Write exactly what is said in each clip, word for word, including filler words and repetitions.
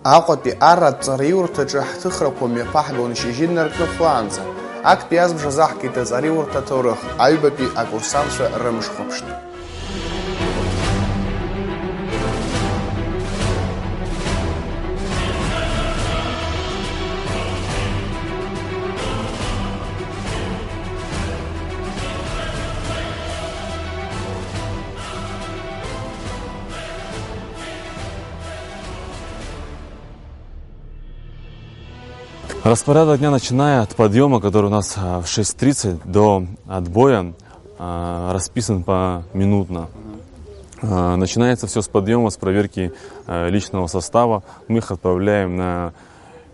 Аҟәатәи арратә ҵараиурҭаҿы ҳҭыхрақәа мҩаԥаҳгон шьыжьы инаркны хәлаанӡа. Актәи азбжазы ҳкит аҵараиурҭа аҭоурых, аҩбатәи акурсантцәа рымшхәаԥштә. Распорядок дня, начиная от подъёма, который у нас, а, в шесть тридцать, до отбоя, а, расписан поминутно. А, начинается всё с подъёма, с проверки, а, личного состава. Мы их отправляем на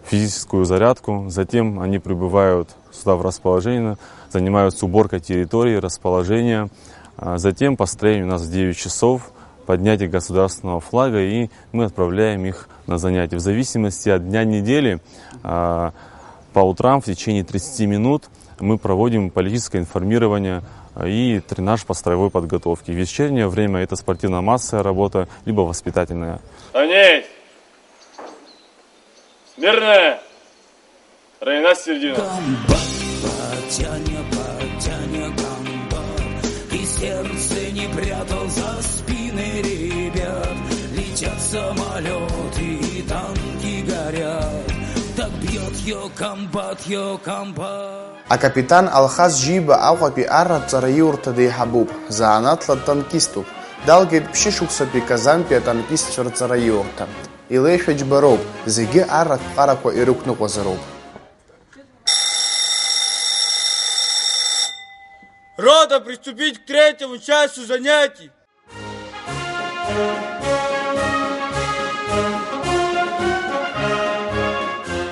физическую зарядку, затем они прибывают сюда в расположение, занимаются уборкой территории, расположения. А, затем построение у нас в девять часов, поднятие государственного флага, и мы отправляем их на занятия. В зависимости от дня недели, а, по утрам в течение тридцати минут мы проводим политическое информирование, а, и тренаж по строевой подготовке. В вечернее время это спортивно-массовая работа, либо воспитательная. Равняйсь! Смирно! Равняйсь, середина! Комбат, батяня, батяня, комбат. И сердце не прятал за спины ребят. Летят самолёты, и танки горят. Так бьёт её комбат, её комбат. Акапитан Алхас Жьиба Аҟәатәи арратә ҵараиурҭа деиҳабуп, заанаҵла дтанкиступ. Далгеит ԥшьышықәсатәи Казантәи атанкистцәа рҵараиурҭа. Илеишәа џьбароуп, зегьы арратә ԥҟарақәа ирықәныҟәазароуп. Рота, приступить к третьему часу занятий!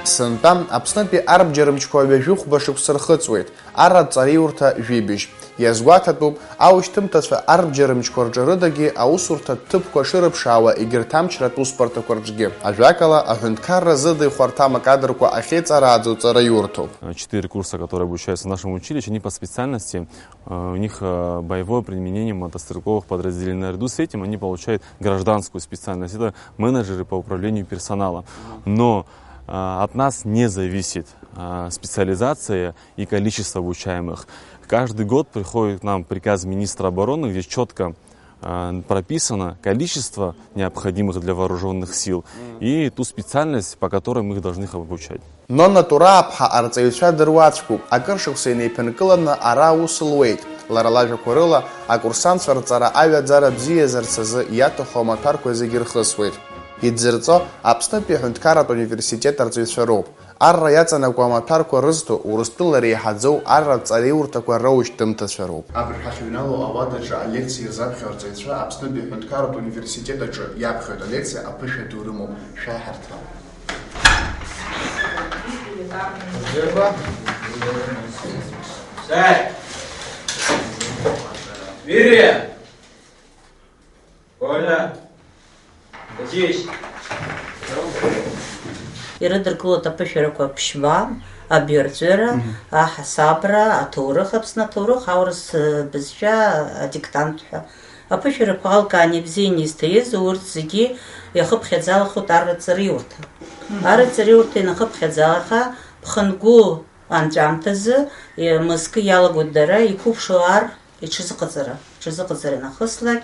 Сынтәа Аԥснытәи арбџьармчқәа ҩажәи хәба шықәса рхыҵуеит, арратә ҵараиурҭа жәибжь. Иазгәаҭатәуп, аушьҭымҭацәа арбџьармчқәа рҿы рыдагьы аусурҭатә ҭыԥқәа шырыԥшаауа егьырҭ амчратә усбарҭақәа рҿгьы. Ажәакала, аҳәынҭқарра зыда ихәарҭам акадрқәа ахьеиҵарааӡо ҵараиурҭоуп. Четыре курса, которые обучаются в нашем училище, они по специальности, э, у них, э, боевое применение мотострелковых подразделений. Наряду с этим они получают гражданскую специальность. Это менеджеры по управлению персоналом. Но, э, от нас не зависит, э, специализация и количество обучаемых. Каждый год приходит к нам приказ министра обороны, где четко, э, прописано количество необходимых для вооружённых сил и ту специальность, по которой мы их должны обучать. Нонна Турааԥҳа арҵаҩцәа дыруацәгәуп, акыр шықәса инеиԥынкыланы ара аус луеит. Лара лажәақәа рыла, акурсантцәа рҵара аҩаӡара бзиазарц азы иаҭаху амаҭәарқәа зегьы рхысуеит. Идзырҵо Аԥснытәи аҳәынҭқарратә университет арҵаҩцәа роуп. Арра иаҵанакуа амаҭәарқәа рызҭо, Урыстәыла иреиҳаӡоу арратә ҵараиурҭақәа раушьҭымҭацәа роуп. Абыржә ҳахьыҩнало ауадаҿы алекциа ирзаԥхьо арҵаҩцәа Аԥснытәи аҳәынҭқарратә университет аҿы иаԥхьоит алекциа аԥышәа ду рымоуп. Шәаҳәарҭала. Сай! Мириа! Коля! Садись! Ирыдыркылоит аԥышәарақәа ԥшьба, абиарҵәыра, мгм, аҳасабра, аҭоурых, Аԥсны аҭоурых, аурыс, э, бызшәа, адиктант ҳәа. Аԥышәарақәа алкааны ибзианы изҭаиз урҭ зегьы иахыԥхьаӡалахоит арратә ҵараиурҭа. Мгм. Арратә ҵараиурҭа ианахыԥхьаӡалаха, ԥхынгәы анҵәамҭазы, э, мызкы иалагоит дара, иқәыԥшуа ар иҽазыҟаҵара, иҽазыҟаҵара ианахыслак,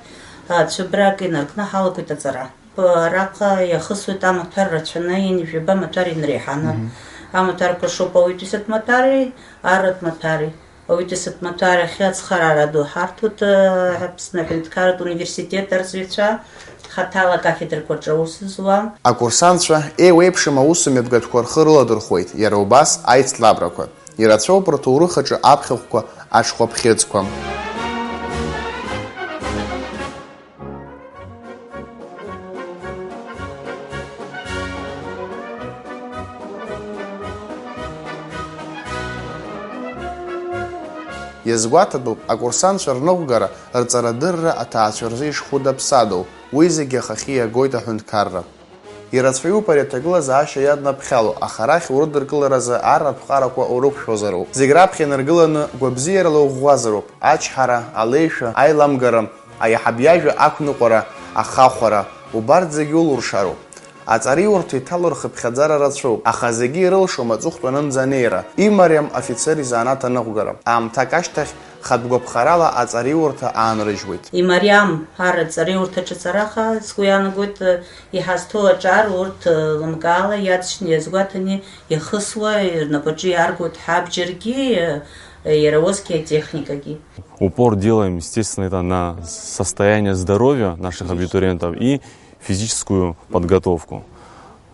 а, цәыбрак инаркны ҳалагоит аҵара. Араҟа иахысуеит амаҭәар рацәаны, ҩажәаба амаҭәар инареиҳаны. Мгм. Амаҭәарқәа шоуп ауаҩытәыҩсатә маҭәари арратә маҭәари. Ауаҩытәыҩсатә маҭәар ахь ацхыраара ду ҳарҭоит, э, Аԥсны аҳәынҭқарратә университет арҵаҩцәа, хаҭала акафедрақәа рҿы аус зуа. Акурсантцәа еиуеиԥшым аусмҩаԥгатәқәа рхы рыладырхәуеит, иара убас аицлабрақәа. Ирацәоуп рҭоурых аҿы аԥхьахәқәа, аҽхәаԥхьыӡқәа. Иазгәаҭатәуп акурсантцәа рныҟәгара, рҵарадырра аҭаацәа рзы ишхәыда-ԥсадоу, уи зегьы ахахьы иагоит аҳәынҭқарра. Ирацәаҩуп ари аҭагылазаашьа иаднаԥхьало, аха арахь урыдыркыларазы арратә ԥҟарақәа урықәшәозароуп. Зегь раԥхьа инаргыланы гәабзиарала уӷәӷәазароуп, ачҳара, алеишәа, аиламгара, аиҳаб иажәа ақәныҟәара, ахахәара, убарҭ зегьы улуршароуп. Аҵараиурҭа иҭало рхыԥхьаӡара рацәоуп, аха зегьы ирылшом аҵыхәтәанынӡа анеира, имариам афицер изанааҭ аныҟәгара. Аамҭак ашьҭахь, хатә гәаԥхарала аҵараиурҭа аанрыжьуеит. Имариам ар аҵараиурҭаҿы ацара, аха сгәы иаанагоит, иҳазҭоу аҿар урҭ лымкаала иаҵшьны иазгәаҭаны иахысуа, рнапаҿы иааргоит ҳабџьаргьы, иара усгьы атехникагьы. Упор делаем, естественно, это на состояние здоровья наших абитуриентов и физическую подготовку.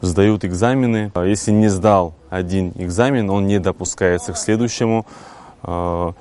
Сдают экзамены. Если не сдал один экзамен, он не допускается к следующему. Э,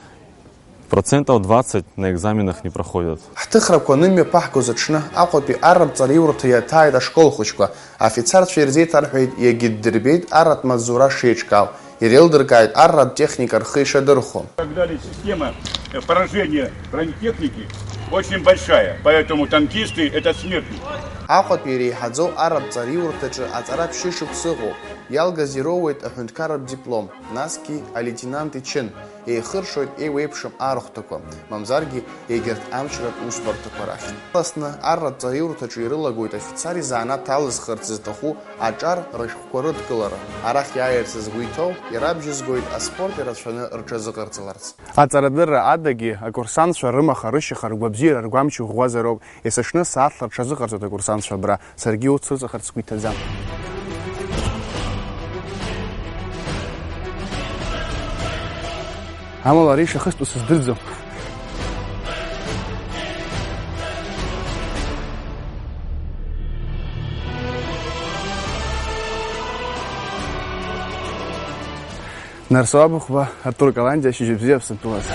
процентов двадцать на экзаменах не проходят. Ҳҭыхрақәа анымҩаԥаҳгоз аҽны Аҟәатәи арратә ҵараиурҭа иаҭааит ашкол хәыҷқәа. Афицарцәа ирзеиҭарҳәеит, иагьддырбеит арратә маҵзура шеиҿкаау. Иреилдыркааит арратә техника рхы ишадырхәо. Когда система, э, поражения бронетехники очень большая, поэтому танкисты — это смертники. Аҟәатәи иреиҳаӡоу арратә ҵараиурҭаҿы аҵара ԥшьышықәса ыҟоуп. Иалгаз ироуеит аҳәынҭқарратә диплом, насгьы алеитенант ичын. Еихыршоит еиуеиԥшым архәҭақәа, мамзаргьы егьырҭ амчратә усбарҭақәа рахь. Иаласны арратә ҵараиурҭаҿы ирылагоит афицар изанааҭ алызхырц зҭаху аҿар рышәҟәқәа рыдкылара. Арахь иааирц згәы иҭоу ирабжьызгоит аспорт ирацәаны рҽазыҟарҵаларц. Аҵарадырра адагьы, акурсантцәа рымаха, рышьаха, ргәабзиара, ргәамч ӷәӷәазароуп. Есыҽны сааҭла рҽазыҟарҵоит акурсантцәа абра. Саргьы урҭ срыҵахарц сгәы иҭаӡам. Амала ари ишахыстәу сыздырӡом. Нарсоу Абыхәба, Артур Каландиа, шьыжьбзиа Аԥсынтәылаз.